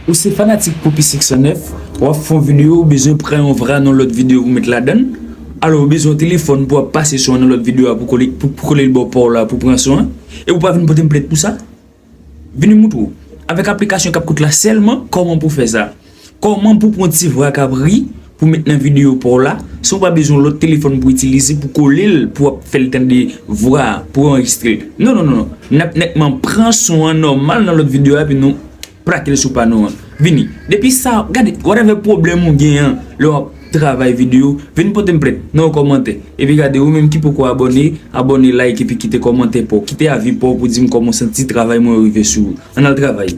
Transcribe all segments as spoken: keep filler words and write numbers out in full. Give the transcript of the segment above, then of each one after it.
Ou se fanatik Popi senk san nèf, w ap fè yon videyo, ou bezwen pran yon vra nan lòt videyo pou met ladan l. Alò, ou bezwen yon telefòn pou w ap pase son an nan lòt videyo a pou kole, pou, pou kole l bò pa w la pou pran son an. E ou pa vin pote m plent pou sa? Vini m moutre w. Avèk aplikasyon CapCut la sèlman, kòman pou fè sa? Kòman pou pran ti vra k ap ri pou met nan videyo pa w la, san w pa bezwen yon lòt telefòn pou itilize pou kole l, pou w ap fè l tande vra a, pou anrejistre l. Non, non, non, non. N ap nètman pran son an nòmal nan lòt videyo a, epi nou plake l sou pano an. Vini. Depi sa, gade, whatever pwoblèm ou gen an, lè w ap travay videyo, vin pote m plent nan yon kòmantè. Epi gade, ou menm ki poko abòne, abòne, like, epi kite kòmantè pa w, kite avi pa w pou di m kòman w santi travay mwen yo rive sou ou. Ann al travay.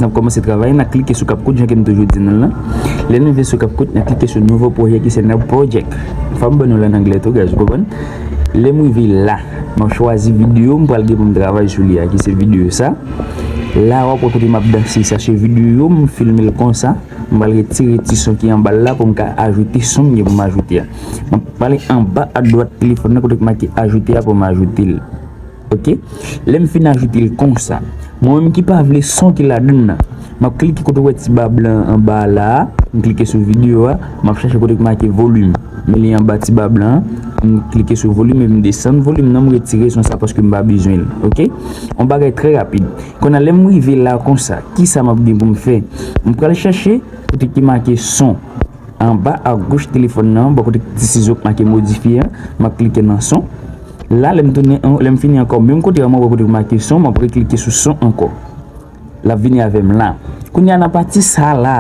N ap kòmanse travay, n a klike sou CapCut, jan ke m toujou di nou l lan. Lè n rive sou CapCut, n a klike sou nouvo pwojè ki se New Project. Fò m ban nou l an anglè tou, guys, ou konprann? Lè m rive la, m ap chwazi videyo m pral gen pou m travay sou li a, ki se videyo sa. La, w ap wè kote m ap danse, sa se videyo m, m filme l konsa. M pral retire ti son ki anba l la pou m ka ajoute son m gen pou m ajoute a. M ap pale anba adwat telefòn nan kote k make ajoute a pou m ajoute l. Oke? Lè m fin ajoute l konsa, mwen menm ki pa vle son ki ladan l nan, m ap klike kote w wè ti ba blan anba a la a, m klike sou videyo a, m ap chache kote k make volim. Men li anba ti ba blan an, m klike sou volim e m desann volim nan, m retire son sa paske m pa bezwen l. Oke? Yon bagay trè rapid. Kounye a, lè m rive la konsa, kisa m ap gen pou m fè? M pral chache kote ki make son. Anba agoch telefòn nan, bò kote ti sizo k make modifye an, m ap klike nan son. La, lè m tounen an, lè m fini ankò, menm kote a, m ap wè kote k make son, m ap reklike sou son ankò. L ap vini avè m la. Kounye a, nan pati sa la,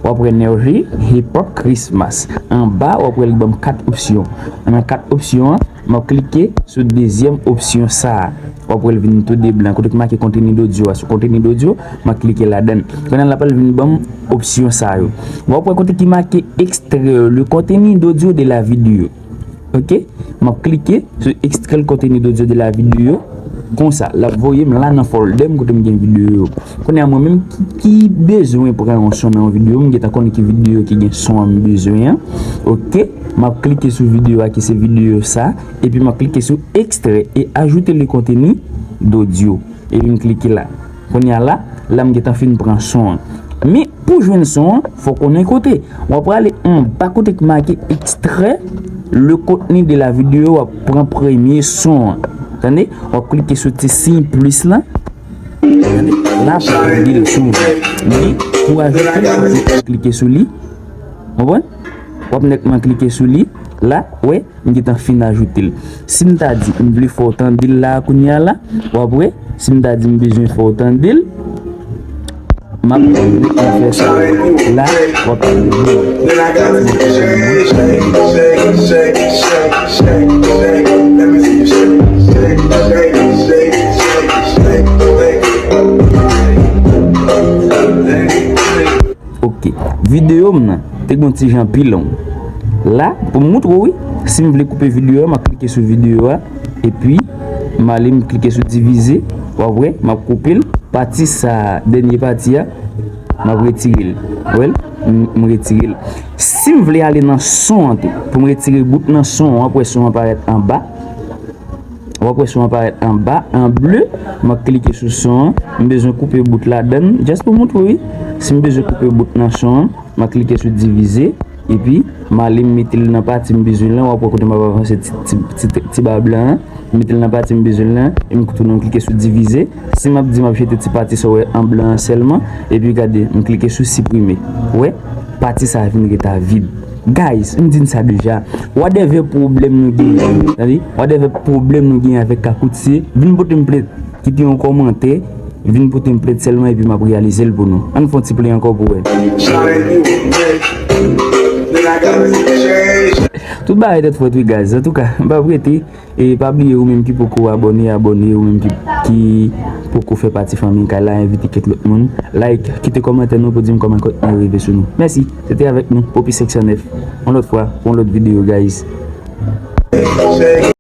w ap wè Energy, Hip Hop, Christmas. Anba, w ap wè li ban m kat opsyon. Nan kat opsyon an, m ap klike sou dezyèm opsyon sa a. W ap wè l vin tou de blan. Kote k make konteni dodyo a. Sou konteni dodyo, m ap klike ladan l. Kounye a, l ap al vin ban m opsyon sa yo. W ap wè kote ki make extraire le contenu d'audio de la vidéo. Oke? M ap klike sou extraire le contenu d'audio de la vidéo. Konsa, l ap voye m la nan folder m kote m gen videyo yo. Kounye a, mwen menm ki, ki bezwen pran yon son nan yon videyo, m gentan konnen ki videyo ki gen son an m bezwen an. Oke? M ap klike sou videyo a ki se videyo sa, epi m ap klike sou extrait et ajouter le contenu d'audio. Epi m klike la. Kounye a la, la m gentan fin pran son an. Men, pou jwenn son an, fò w konnen kote. W ap prale anba kote k make extrait le contenu de la vidéo, w ap pran premye son an. Tande? W ap klike sou ti siy plis lan. Tande? La, pa bliye l sou. Men, pou ajoute l, w ap klike sou li. Konprann? W ap nètman klike sou li. La, wè, m gentan fin ajoute l. Si m ta di, m vle fè w tande l la, kounye a la, w ap wè, si m ta di, m bezwen fè w tande l, m ap nètman fè sa. La, w ap tande l. Ok. Videyo m nan te gon ti jan pi long. La, pou m moutre w, wi, si m vle koupe videyo a, m ap klike sou videyo a, epi m ale m klike sou divize, w ap wè, m ap koupe l. Pati sa a, dènye pati a, m ap retire l. Wè l? M, m retire l. Si m vle ale nan son an tou, pou m retire bout nan son an, w ap wè son an parèt anba. W ap wè son an parèt anba, an ble. M ap klike sou son an. M bezwen koupe bout ladan l. Just pou moutre w, wi. Si m bezwen koupe bout nan son an, m ap klike sou divize. Epi, m ale m mete l nan pati m bezwen l lan. W ap wè kote m ap avanse ti, ti, ti, ti ba blan an. M mete l nan pati m bezwen l lan. E m tounen m klike sou divize. Si m ap di m ap jete ti pati sa w wè an blan an sèlman. Epi gade, m klike sou siprime. Wè, pati sa a vin ret a vid. Guys, m di n sa deja. Whatever pwoblèm nou genyen, tande? Whatever pwoblèm nou genyen avèk CapCut, se vin pote m plent. Kite yon kòmantè, vin pote m plent sèlman epi m ap reyalize l pou nou. Ann fè yon ti play ankò pou wè. Tout bagay tèt frèt wi, guys. Antouka, m p ap rete. E pa bliye, ou menm ki poko abòne, abòne, ou menm ki, ki poko fè pati fanmi kay la, envite kèk lòt moun. Like, kite kòmantè nou pou di m kòman kòt mwen rive sou nou. Mèsi, se te avèk nou, Popi senk san nèf. Yon lòt fwa, pou yon lòt videyo, guys.